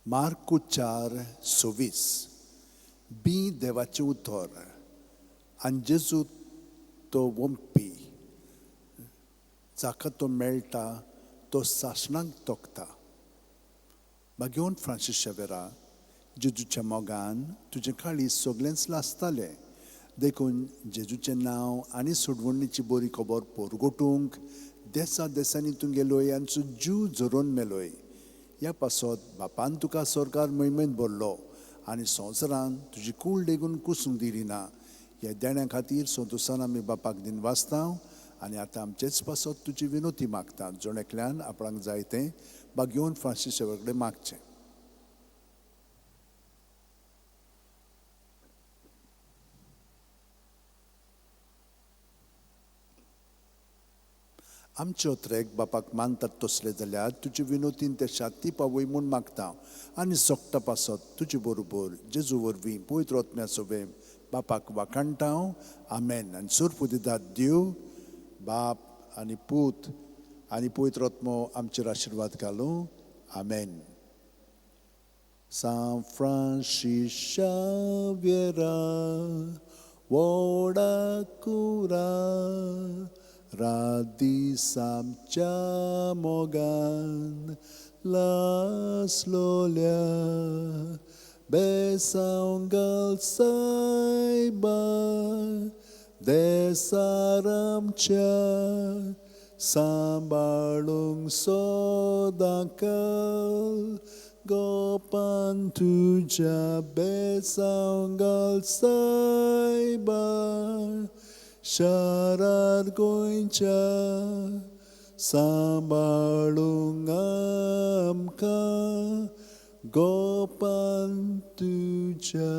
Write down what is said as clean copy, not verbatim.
मार्कू 4:26 बीं देवाचें उतर आनी जेजू तो वोंपी जाका तो मेळटा तो सासणाक तोखता. भाग्यवंत फ्रांसीस शेवेरा, जेजूच्या मोगान तुजें काळीज सगळेंच लासतालें, देखून जेजूचें नांव आनी सोडवणीची बरी खबर पोरगोटूंक देसा देसांनी तूं गेलोय आनी जीव झरोवन मेलोय. ह्या पासत बापान तुका सरकार म्हयमेंत भरलो आनी संवसारान तुजी कूळ लेगून कुसूंक दिली ना. ह्या देण्या खातीर संतोसान आमी बापाक दिन वाचता आनी आतां आमचेच पासत तुजी विनोती मागता. जण एकल्यान आपणाक जाय तें भाग्यवंत फ्रांसीस शेवर कडेन मागचें. आमचे अत्रेक बापाक मानतात तसले जाल्यार तुजे विनोतीन ते शाती पावय म्हूण मागता आनी सोकटा पासत तुजे बरोबर जेजू वरवीं पवित्र आत्म्या सोबे बापाक वाखाणटा. आमेन. आनी सोरपुदिदाद देव बाप आनी पूत आनी पवित्र आत्मो आमचेर आशिर्वाद घालूं. आमेन. सांत फ्रांसीस शाव्येरा व्हडा कुरा रात दीस आमच्या मोगान लासलोल्या बेसांव घाल सायबा देसार आमच्या सांबाळूंक सदांकाळ गोपान तुज्या बेसांव घाल सायबा शारार गोंयच्या सांबाळूंक आमकां गोपान तुज्या.